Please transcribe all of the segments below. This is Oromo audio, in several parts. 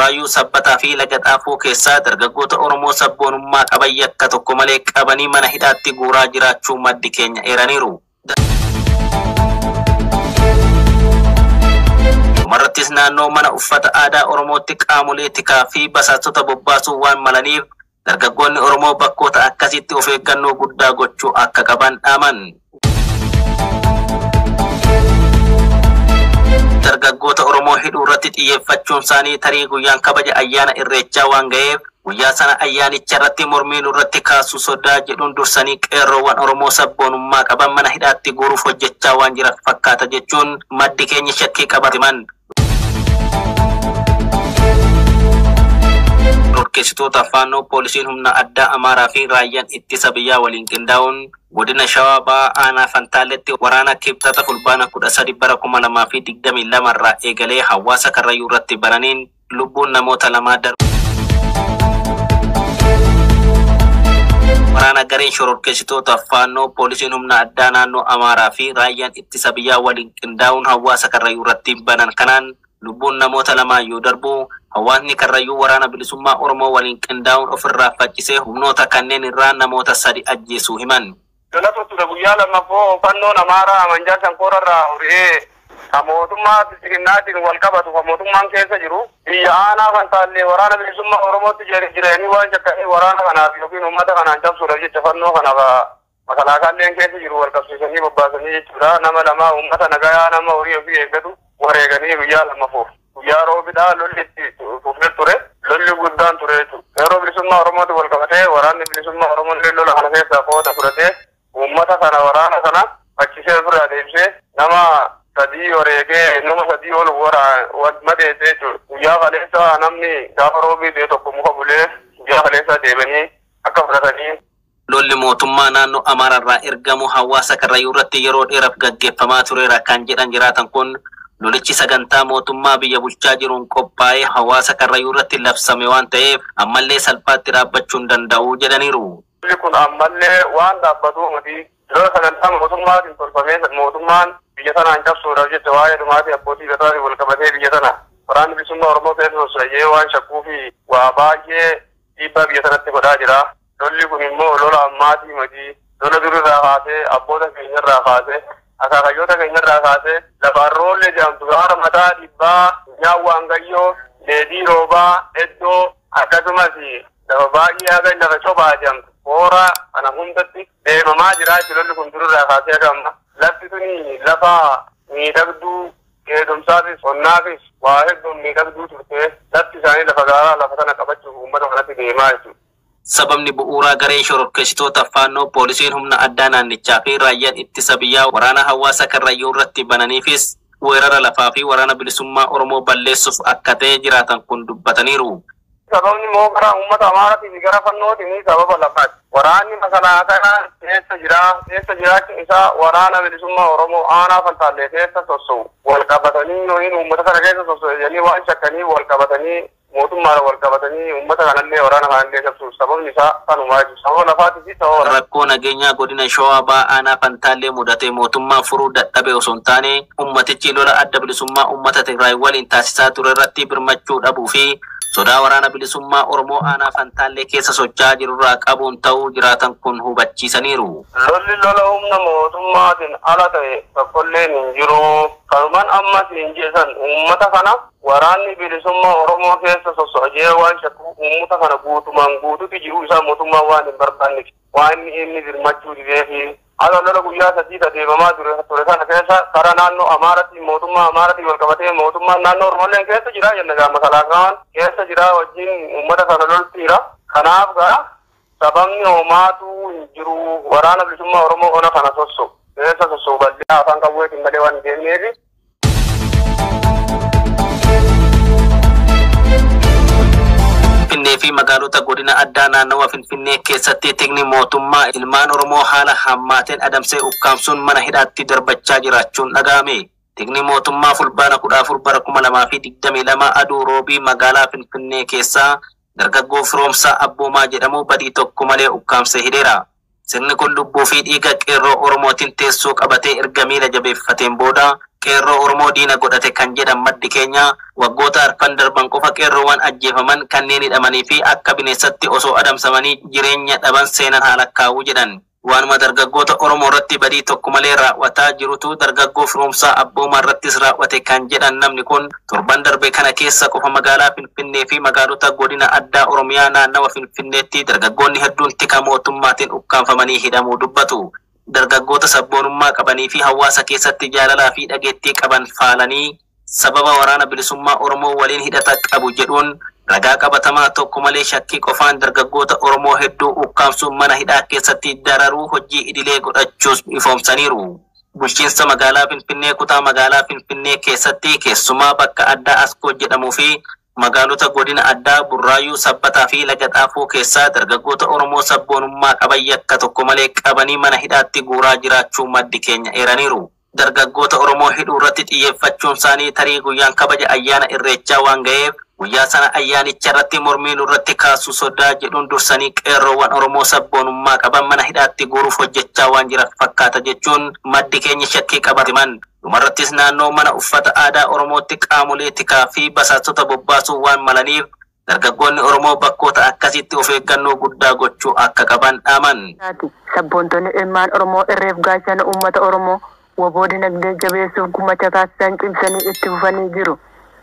Buraayyuu, Sabbataa fi Laga Xaafoo keessaa dargaggoota Oromoo sabboonummaa qaban yakka tokko malee qabanii mana hidhaatti guuraa jiraachuu maddi keenya eeraniiru. Dhumarrattis naannoo mana uffata aadaa Oromootti qaamolee tikaa fi basaastota bobbaasuu waan malaniif dargaggoonni Oromoo bakkoota akkasitti of eeggannoo guddaa gochuu akka qaban dhaaman. Dargaggoota Oromoo hidhuu irratti xiyyeeffachuun isaanii tarii guyyaan kabaja ayyaana Irreechaa waan ga'eef guyyaa sana ayyaanicha irratti mormii nurratti kaasuu sodaa jedhuun dursanii qeerroowwan Oromoo sabboonummaa qaban mana hidhaatti guuruuf hojjechaa waan jiran fakkaata jechuun maddi keenya shakkii qabatiman. Shororkeessitoota Faannoo poolisiin humna addaa Amaaraa fi raayyaan ittisa biyyaa waliin qindaa'uun godina Shawaa Bahaa Aanaa Fantaalletti waraana Kibxata Fulbaana 13 bara 2022 irraa eegalee hawaasa Karrayyuu irratti bananiin lubbuun namoota lamaa darbe. Waraana gareen shororkeessitoota Faannoo poolisiin humna addaa naannoo Amaaraa fi raayyaan ittisa biyyaa waliin qindaa'uun hawaasa Karrayyuu irratti banan kanaan lubbuun namoota lamaa yoo darbu, hawaasni Karrayyuu waraana bilisummaa Oromoo waliin qindaa'uun ofirraa faccisee humnoota kanneen irraa namoota sadi ajjeesuu himan. Lolatu ture guyyaa lammaffoo fannoon Amaaraa amanjaa shankoora irraa hori'ee ka mootummaa bilxiginnaatiin wal qabatu ka mootummaan keessa jiru biyya aanaa Fantaallee waraana bilisummaa Oromootti jireenii waan shakkanii waraana kanaaf yookiin uummata kanaan cabsuudhaaf jecha fannoo kanaaf makalaakaalleen keessa jiru wal qabsiisanii bobbaasanii jechuudha. Nama lama uummata nagayaa nama horii ofii eeggatu wareeganii guyyaa lammaffoof. Guyyaa roobidhaa lolli itti fufee ture, lolli guddaan ture jechuudha. Yeroo bilisummaa Oromootti wal qabatee waraanni bilisummaa Oromoo illee lola kana keessaa qooda fudhatee uummata kana waraana kana faccisee ofirraa deebisee nama sadii wareegee nama sadii ol madeessee jechuudha. Guyyaa kaleessaa namni gaafa roobii ta'e tokko muka bulee guyyaa kaleessaa deebanii akka fudhatanii. Lolli mootummaa naannoo Amaaraa irraa ergamu hawaasa Karrayyuu irratti yeroo dheeraaf gaggeeffamaa tureera kan jedhan jiraatan kun lolichi sagantaa mootummaa biyya bulchaa jiruun qophaa'ee hawaasa Karrayyuu irratti labsame waan ta'eef ammallee salphaatti dhaabbachuu hin danda'u jedhaniiru. Lolli kun ammallee waan dhaabbatu miti. Lola sagantaa mootummaatiin tolfamee mootummaan biyya sanaan cabsuudhaaf jecha waa'ee dhumaatii abbootii gataatiin wal qabatee biyya sana waraanni bilisummaa Oromoo keessa sosocha'ee waan shakkuu fi waa baay'ee dhiibbaa biyya sanatti godhaa jira. Lolli kun immoo lola ammaatii miti. Lola durirraa kaasee abboota keenyarraa kaasee akaakayyoota keenyarraa kaasee lafaan roollee jedhamtu gaara mataa dhibbaa nyaawwaan gayyoo leedii roobaa eddoo akkasumas lafa baay'ee haga lafa cobaa jedhamtu hoora kana hundatti deemamaa jira jechuudha. Lolli kun durirraa kaasee haga amma. Lafti tuni lafa miidhagduu qeedomsaafis qonnaafis waa hedduun miidhagduu turte. Lafti isaanii lafa gaaraa lafa sana qabachuuf uummata kanatti deemaa jechuudha. Sababni bu'uuraa gareen shororkeessitoota Faannoo poolisiin humna addaa naannichaa fi raayyaan ittisa biyyaa waraana hawaasa Karrayyuu irratti bananiifis weerara lafaa fi waraana bilisummaa Oromoo balleessuuf akka ta'e jiraatan kun dubbataniiru. Sababni immoo gara uummata Amaaraatii fi gara fannootiin sababa lafaati. Waraanni masalaakaa keessa jira. Keessa jiraachuun isaa waraana bilisummaa Oromoo aanaa Fantaallee keessa sosso'u. Wal qabatanii yookiin uummata kana keessa sosso'u jedhanii waan shakkanii wal qabatanii mootummaadhaan wal qabatanii uummata kanallee waraana kanallee cabsuuf sababni isaa kanumaa jechuudha. Sababa lafaatii fi sababa waraanaa. Rakkoo nageenyaa godina Shawaa Bahaa aanaa Fantaallee mudate mootummaan furuu dadhabe osoo hin taane uummatichi lola adda bilisummaa uummata Tigraay waliin taasisaa ture irratti birmachuu dhabuu fi sodaa waraana bilisummaa Oromoo aanaa Fantaallee keessa socho'aa jirurraa qabuun ta'uu jiraatan kun hubachiisaniiru. Lolli lola humna mootummaatiin ala ta'e tokkolleen hin jiru. Kanumaan ammas hin jeesan uummata kana waraanni bilisummaa Oromoo keessa sosso'ee waan shakku uummata kana guutumaan guututti jiru isaa mootummaan waan hin barbaanneef waan inni birmachuu dideefi. Ala lola guyyaa sadii adeemamaa ture kana keessa karaa naannoo Amaaraatti mootummaa Amaaraatti wal qabatee mootummaan naannoo Oromooleen keessa jira jenna gaa masalaakaan keessa jira wajjin uummata kana loltiira. Kanaaf gaa sababni homaatu hin jiru waraana bilisummaa Oromoo ona kana sosso'u keessa sosso'u bal'aa afaan qawweetiin malee waan hin deemneefi. Finfinnee fi magaalota godina addaa naannawa Finfinnee keessatti tikni mootummaa ilmaan Oromoo haala hammaateen adamsee ukkaamsuun mana hidhaatti darbachaa jiraachuun dhaga'ame. Tikni mootummaa Fulbaana 14 bara 2022 aduu roobii magaalaa Finfinnee keessaa dargaggoo Firoomsaa Abboomaa jedhamu badii tokko malee ukkaamsee hidheera. Sirni kun lubbuu fi dhiiga qeerroo Oromootiin teessoo qabatee erga miila jabeeffateen booda Qeerroo Oromoo diina godhate kan jedhan maddi keenya waggoota arfan darban qofa qeerroowwan ajjeefaman kanneen hidhamanii fi akka bineensatti osoo adamsamanii jireenya dhaban seenan haala kaa'uu jedhan. Waanuma dargaggoota Oromoo irratti badii tokko malee raawwataa jirutu dargaggoo Firoomsaa Abboomaa irrattis raawwate kan jedhan namni kun torban darbe kana keessa qofa magaalaa Finfinnee fi magaalota godina addaa Oromiyaa naannawa Finfinneetti dargaggoonni hedduun tika mootummaatiin ukkaanfamanii hidhamuu dubbatu. Dargaggoota sabboonummaa qabanii fi hawaasa keessatti jaalalaa fi dhageettii qaban faalanii sababa waraana bilisummaa Oromoo waliin hidhata qabu jedhuun ragaa qabatamaa tokko malee shakkii qofaan dargaggoota Oromoo hedduu ukkaamsuun mana hidhaa keessatti dararuu hojii idilee godhachuus ifoomsaniiru. Bulchiinsa magaalaa Finfinnee kutaa magaalaa Finfinnee keessatti keessumaa bakka addaa Askoo jedhamuu fi magaalota godina addaa Burraayyuu, Sabbataa fi Laga Xaafoo keessaa dargaggoota Oromoo sabboonummaa qaban yakka tokko malee qabanii mana hidhaatti guuraa jiraachuu maddi keenya eeraniiru. Dargaggoota Oromoo hidhuu irratti xiyyeeffachuun isaanii tarii guyyaan kabaja ayyaana Irreechaa waan ga'eef guyyaa sana ayyaanicha irratti mormii nurratti kaasu sodaa jedhuun dursanii qeerroowwan Oromoo sabboonummaa qaban mana hidhaatti guuruuf hojjechaa waan jiran fakkaata jechuun maddi keenya shakkii qabatiman. Dhumarrattis naannoo mana uffata aadaa Oromootti qaamolee tikaa fi basaastota bobbaasuu waan malaniif dargaggoonni Oromoo bakkoota akkasitti of eeggannoo guddaa gochuu akka qaban dhaaman. Sabboontonni ilmaan Oromoo irreef gaachana uummata Oromoo waboo dinagdee jabeessuuf gumaacha taasisan cimsanii itti fufanii jiru.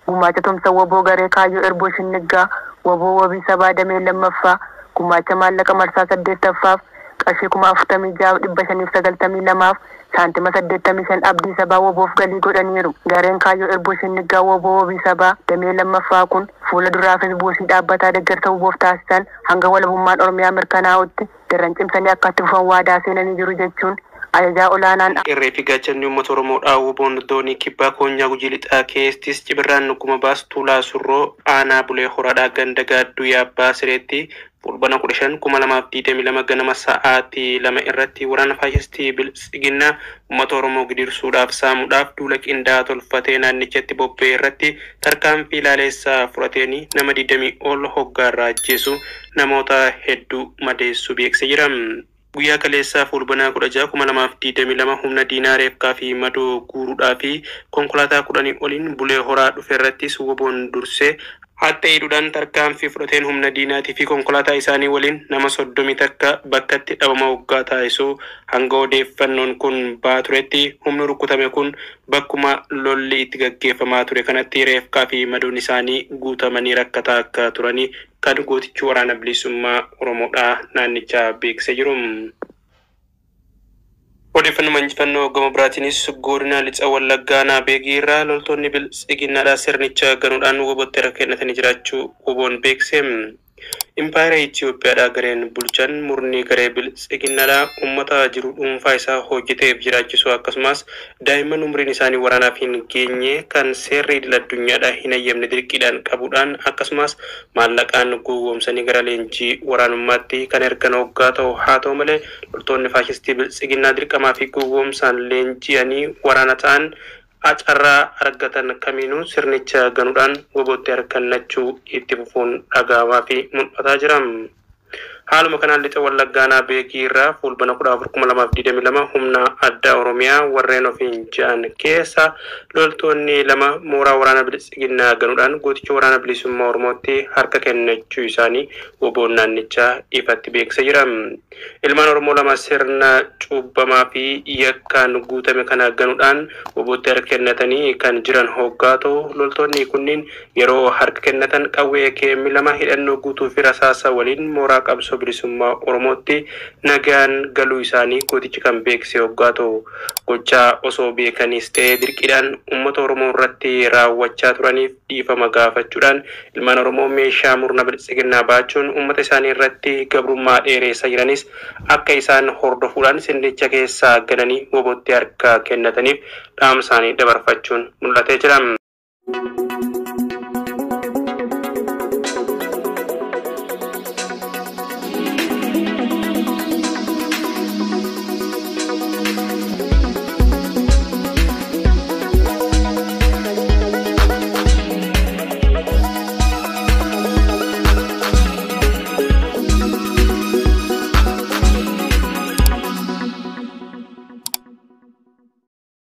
Gumaacha tumsa waboo garee kaayyoo erboo shinniggaa waboo wabii sabaa damee lammaffaa gumaacha maallaqa marsaa 8ffaaf qarshii 46,592 saantima 85 abdii sabaa waboof galii godhaniiru. Gareen kaayyoo erboo shinniggaa waboo wabii sabaa damee lammaffaa kun fuula duraafis buusii dhaabbataa deeggarsa waboof taasisan hanga walabummaan Oromiyaa mirkanaa'utti daran cimsanii akka itti fufan waadaa seenanii jiru jechuun ajajaa olaanaan Irree fi gaachanni uummata Oromoodhaa woboon doonii kibbaa koonyaa Gujii lixaa keessattis cibirraan nuguma baas Tuulaa Surroo aanaa Bulee Horaadhaa ganda gaadduu yaabbaa sireetti fulbana 15 2022 ganama sa'aatii 2 irratti waraana faashistii biltsiginnaa uummata Oromoo gidirsuudhaaf saamuudhaaf duula qindaa'aa tolfatee naannichatti bobba'e irratti tarkaanfii ilaaleessaa fudhateen nama 20 ol hoggaarraa ajjeesu namoota hedduu madeessuu beeksisee jira. Guyyaa kaleessaa fulbanaa 16 2022 humna diinaa reefkaa fi madoo guuruudhaa fi konkolaataa 10 oliin Bulee Horaa dhufe irrattis woboon dursee hatta hidhuudhaan tarkaanfii fudhateen humna diinaatii fi konkolaataa isaanii waliin nama 31 bakkatti dhabama waggaa taasisuu hanga odeeffannoon kun ba'aa turetti humni rukutame kun bakkuma lolli itti gaggeeffamaa ture kanatti reefkaa fi madoon isaanii guutamanii rakkataa akka turanii kan gootichi waraana bilisummaa Oromoodhaa naannichaa beeksisee jiru. Odeeffannoo injifannoo gama biraatiinis godina lixa Wallaggaa Naabeegii irraa loltoonni biltsiginnaadhaa sirnicha ganuudhaan wobootti harka kennatanii jiraachuu woboon beekse. Impaayera Itoophiyaadhaa gareen bulchan murni garee biltsiginnaadhaa uummata jiru dhuunfaa isaa hojjeteef jiraachisu akkasumas daa'imman umriin isaanii waraanaaf hin geenye kan seerri idil addunyaadhaa hin hayyamne dirqiidhaan qabuudhaan akkasumas maallaqaan gowwoomsanii gara leenjii waraanummaatti kan ergan hoggaa ta'u haa ta'u malee loltoonni faashistii biltsiginnaa dirqamaa fi gowwoomsaan leenji'anii waraana ta'an acarraa argatan kamiinuu sirnicha ganuudhaan wobootti harkannachuu itti fufuun dhagahamaa fi mul'ataa jira. Haaluma kanaan lixa Wallaggaa Naabeegii irraa fulbana 14 2022 humna addaa Oromiyaa warreen ofiin ja'an keessa loltoonni lama mooraa waraana biltsiginnaa ganuudhaan gooticha waraana bilisummaa Oromootti harka kennachuu isaanii woboon naannichaa ifatti beeksisee jira. Ilmaan Oromoo lama sirna cubbamaa fi yakkaan guutame kana ganuudhaan wobootti harka kennatanii kan jiran hoggaa ta'u loltoonni kunniin yeroo harka kennatan qawwee AKM 2 hidhannoo guutuu fi rasaasa waliin mooraa qabsoo bilisummaa Oromootti nagaan galuu isaanii gootichi kan beeksise hoggaa ta'u gochaa osoo beekanis ta'ee dirqiidhaan uummata Oromoo irratti raawwachaa turaniif dhiifama gaafachuudhaan ilmaan Oromoo meeshaa murna biltsiginnaa baachuun uummata isaanii irratti gabrummaa dheeressaa jiranis akka isaan hordofuudhaan sirnicha keessaa galanii wobootti harka kennataniif dhaamsa isaanii dabarfachuun mul'atee jira.